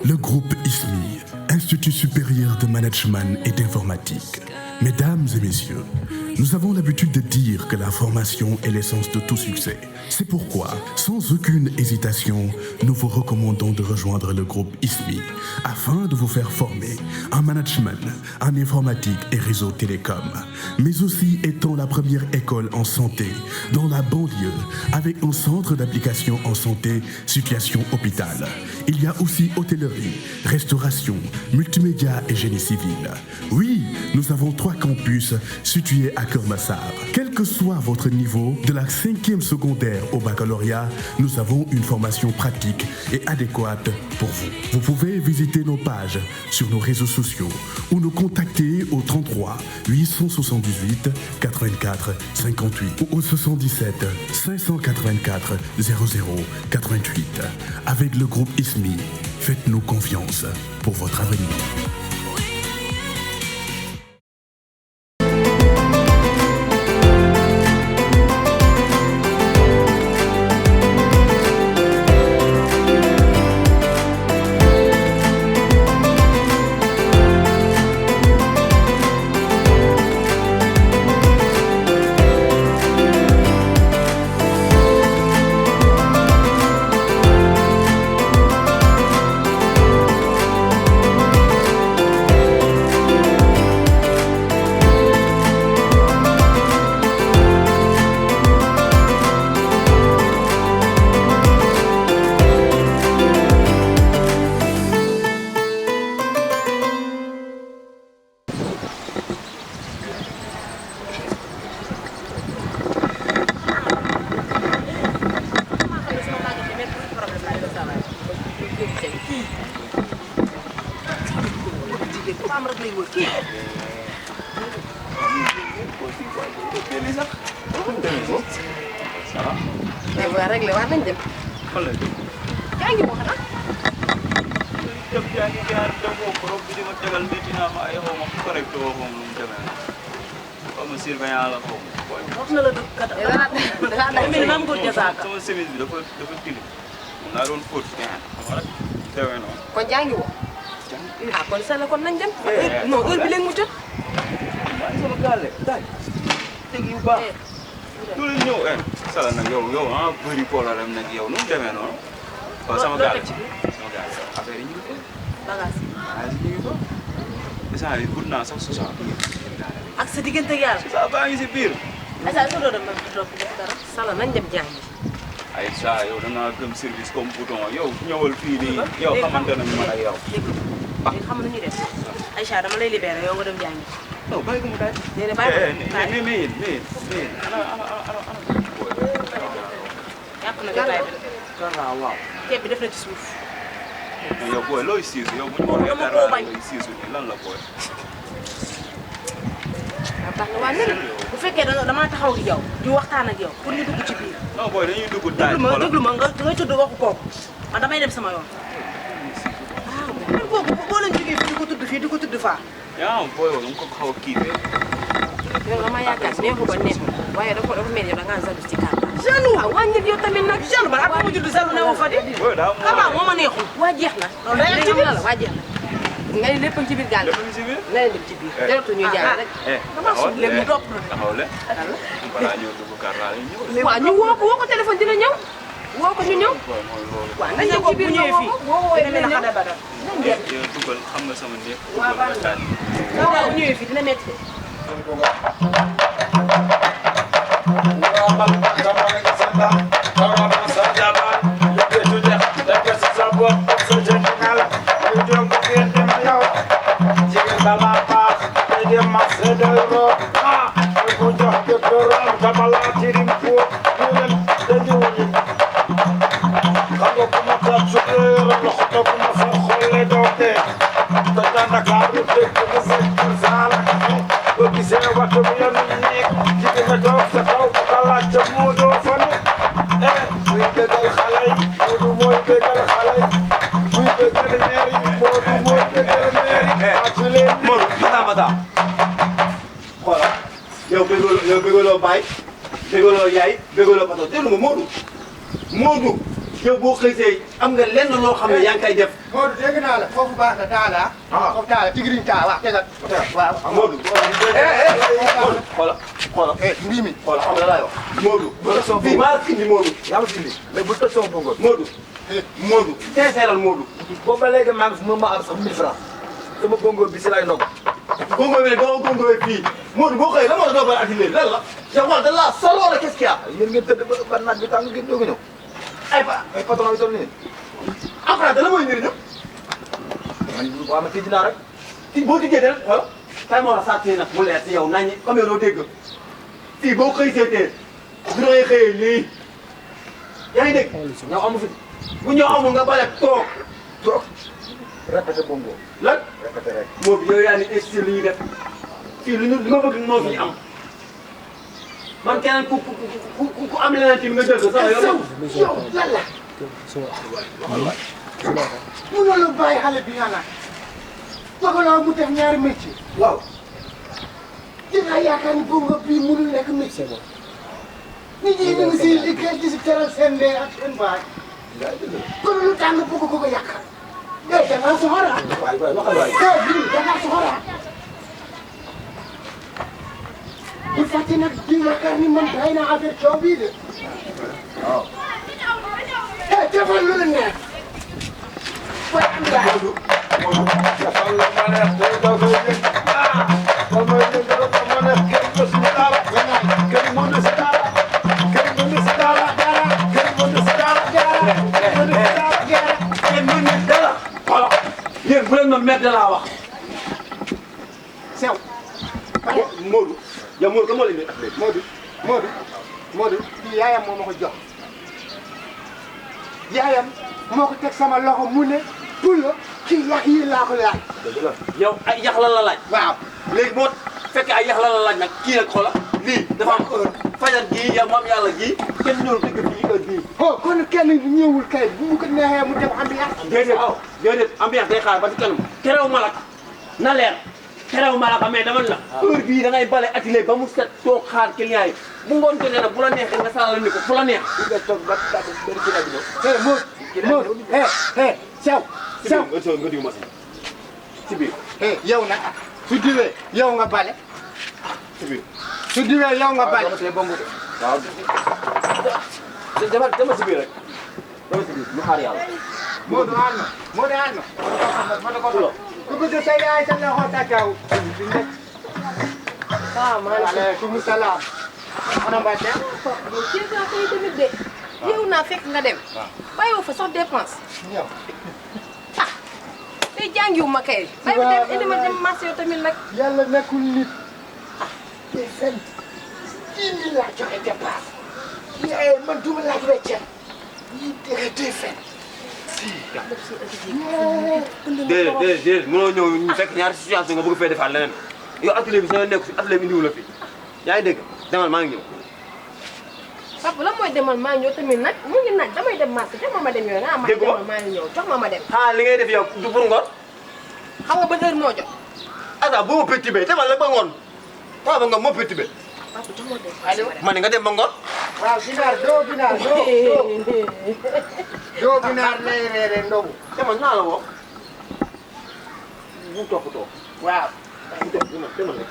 Le groupe ISMI, Institut supérieur de management et d'informatique. Mesdames et messieurs, nous avons l'habitude de dire que la formation est l'essence de tout succès. C'est pourquoi, sans aucune hésitation, nous vous recommandons de rejoindre le groupe ISMI afin de vous faire former en management, en informatique et réseau télécom, mais aussi étant la première école en santé dans la banlieue avec un centre d'application en santé, situation hôpital. Il y a aussi hôtellerie, restauration, multimédia et génie civil. Oui, nous avons 3 campus situés à Keur Massar. Quel que soit votre niveau, de la 5e secondaire au baccalauréat, nous avons une formation pratique et adéquate pour vous. Vous pouvez visiter nos pages sur nos réseaux sociaux ou nous contacter au 33 878 84 58 ou au 77 584 00 88. Avec le groupe ISMI, faites-nous confiance pour votre avenir. kon jàngi woo ah kon sala kon nañ dem non heure bi léegi mu jot sama gaale daaj teg yu baax du leen ñëw sala nag yow ah bëri problème nag yow nu mu demee noonu waaw sama gaale affaire yi ñu ngi ko bagage ñu ngi ko instant yi pour naa sax 60 ak sa diggante ak yàlla sa baa ngi si biir asa so do dem na topp dara sala nañ dem jàngi ay saa yow da ngaa gëm service comme bouton yow ñëwal fii nii yow xamante nañu man ak yow. léegi xam nañu def Aïcha dama lay libéré yow nga dem jàngi. non bàyyi ko mu daaj. déedéet bàyyi mais ana yàpp na jotaay bi. waaw. ceeb bi def na ci suuf. yow booy looy siisu yow bu ñu waxee dara looy siisu nii lan la booy. waaw baax na waa ne bu fekkee damaa taxaw ak yow di waxtaan ak yow pour ñu dugg ci biir. non booy dañuy dugg daaj. déglu ma nga tudd waxu kooku man damay dem sama yoon. waaw man kooku boo leen jógee fii di ko tudd faa. yaa ngi booy nga ko xaw a kiifee. yow dama yaakaar neexu ba neexu waaye dafa mel ni yow da ngaa jaloux ci kàddu. jaloux waaw wàññi yow tamit nag jaloux ba ak ma judd jaloux ne woo fa di. booy daa moo ma neexul. waa jeex na. loolu day am ci biir waa jeex na. nga ne lépp ci biir gaal gi. lépp ci biir. nga ne dem ci biir. jaratu ñuy jaay rek. dama suuf léegi mu topp la. taxaw le balaa ñëw dugg kàr laa lay ñëw. waaw ñu woo ko téléphone dina ñëw. woo ko ñu ñëw. waaw nañ dem ci biir ñëwee fii. woo dina mel ne xale ba doon. yow dugal xam nga sama néeg. waaw baax na waaw ñëwee fii dina métti. yow bëggaloo baay bëggaloo yaay bëggaloo pato déglu nga Modou yow boo xëysee am nga lenn loo xam ne yaa ngi koy def. Modou dégg naa la foofu baax na taala. foofu taala tigriñ taa wax tegal. waaw Modou. xoola xoola. mbii mi. xoola xam nga laay wax. Modou. fii maa la indi Modou. yaa ma indi mais bu toj sama bongo. Modou. Modou. teeseeral Modou. boobu ba léegi maa ngi fi mën ma am sax 1000 francs sama bongo bi si lay ndog. bongo bi ne doo bongo fii Modou boo xëyee lan moo la doo bëri atelier lan la. yow wax da laa solo wala qu'est-ce qu'il y a. yéen ngeen tëdd ba naaj bi tàng ngeen doog a ñëw. ay patron yi toll nii. après dana mooy njëriñam. man waaw ma tijji naa rek. fii boo tijjee rek xool kay ma war a sàccee nag mu leer si yow naññi comme yow doo dégg fii boo xëy seetee dina ngay xëyee lii yaa ngi dégg. ñëw amu fi. bu ñëw amul nga bale toog. répété bongo. lan répété rek. moom yow yaa ni insisté li ñuy def fii li ma bëgg moo fi am man keneen ku am leneen ci nga jël ko sax yow. yow lan la. mënoo la bàyyi xale bi nga naan. bëgg mu def ñaari métier. waaw. dinaa yaakaar ni bongo bii mënul nekk métier. nit ñi ñu ngi siy liggéey di si teral seen ndey ak seen baay. kon lu tax nga bëgg ko yàqal. da ngaa soxora. waay waxal waay. da ngaa soxora. bu fàtte nag di yaakaar ni man bàyyi naa affaire coow bii de. waaw. defal lu la neex. yéen bu leen ma merde laa wax. sew. Modou. yow Modou kan moo leen di def léegi. Modou kii yaayam moo ma ko jox. yaayam moo ko teg sama loxo mu ne Poulo kii yax yi laa ko laaj. yow ay yax la laaj. waaw. léegi boo fekkee ay yax la laaj nag kii nag xoola lii dafa am heure fajar gii yow maam yàlla gii kenn ñëwul dëgg fii heure bii. oh kon kenn ñëwul kay bu mu ko neexee mu dem ambiance. déedéet ambiance day xaar ba ci kanam. kerew malak na leer kerew malaka mais dama la. heure bii da ngay bale atelier ba mu set toog xaar client yi bu ngoon jotee nag bu la neexee nga saalal ni ko fu la neex. nga toog ba tàggu benn kii bi ñëw. Modou sew. nga diw machine ci biir. yow nag su diwee yow nga bale. ci biir. su diwee yow nga bale. waaw dama ci biir rek dama ci biir ñu xaar yàlla. Modou ànd na. ku ko sa yaay sa loxo tàggaaw. waaleykum salaam. ana Mbacke. yow kii nga koy tamit de yow naa fekk nga dem. bàyyiwoo fa sax dépense. yow. tey jàngiwu ma kay. bàyyi ma dem indi ma dem marché yow tamit nag. yàlla nekkul nit. te fen 10 000 laa joxe dépense. man duma laaj weccet. yii dëgg te fen. déedéet mënoo ñëw ñu fekk ñaari situation nga bëgg fee defaat leneen yow atelier bi sa nekk si atelier bi indiwu la fi yaa ngi dégg demal maa ngi ñëw. papa lan mooy demal maa ngi ñëw tamit nag mu ngi nag damay dem marché jox ma dem yow nga dégg demal maa ngi ñëw jox ma dem. ah li ngay def yow du pour ngoon. xam nga ban heure moo jot. ah bu ma perturbé demal la ba ngoon waaw ba ngoon moo perturbé. papa jox ma dem. ma ne nga dem ba ngoon. waaw ginaar doo ginaar lay reere ndogu. demal naa la woo. bu toppatoo. waaw. demal rek.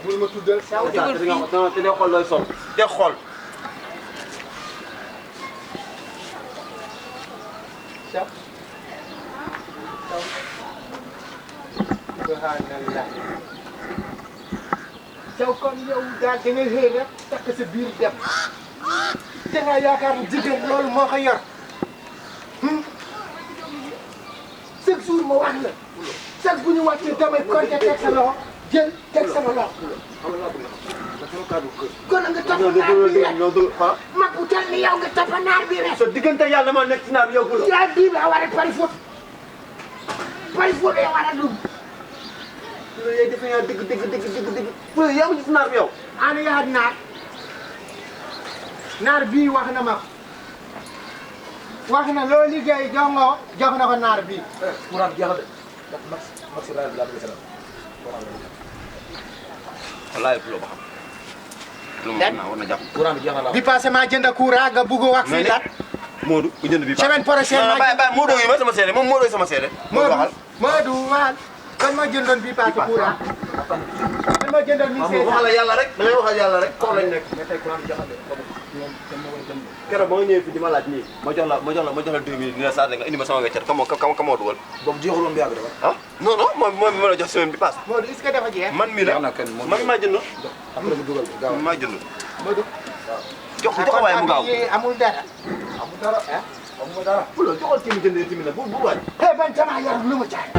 bul ma tuddal saw. te day xool looy sol day xool. saw. subhanallah. saw kon yow daal da nga xëy rek takk sa biir dem. da nga yaakaar ni jigéen loolu moo ko yor. chaque jour ma wax la. chaque bu ñu wàccee damay compter teg sa loxo jël teg sama loxo. kon nga topp naar bi rek mag bu toll ni yow nga topp naar bi rek. sa diggante yàlla ma nekk ci naar bi yow. yaa bii ba war a pari foot ya war a dugg. loolu yooyu defe naa dëgg. yaa ngi gis naar bi yow. ana yaa naar. naar bii wax na ma ko. wax na loo liggéey jox na ko naar bii. courant bi jeexal de ndax maxi rajo bi laa bëgg a wallaahi loo ba xam lu ma war na jàpp. courant bi jeex na la. bi passé maa jënd courant nga bugg a wax fii la. Modou ku jënd bi paase. semaine prochaine non bàyyi Modou yi ma sama seede moom Modou yi sama seede. Modou waxal Modou waxal. kan ma jëndoon bi passé courant. kan ma jëndoon mi seede. waxal yàlla rek da ngay waxal yàlla rek foofu lañ nekk. mais tey courant bi jeex na de keroog ba nga ñëwee fi di ma laaj nii ma jox la 2 minutes dina saa nga indi ma sama weccet ka moo dugal. boobu jeexul woon bu yàgg de ah non non moom ma la jox semaine bi passé. Modou est-ce que dafa jeex. man mii la man maa jënd. après mu dugal gaaw maa jënd. Modou. jox ko waaye mu gaaw. amul dara. amul dara amul dara. bu la joxal kii mu jëndee tamit nag bu waay. ban sama yaram lu ma jaay.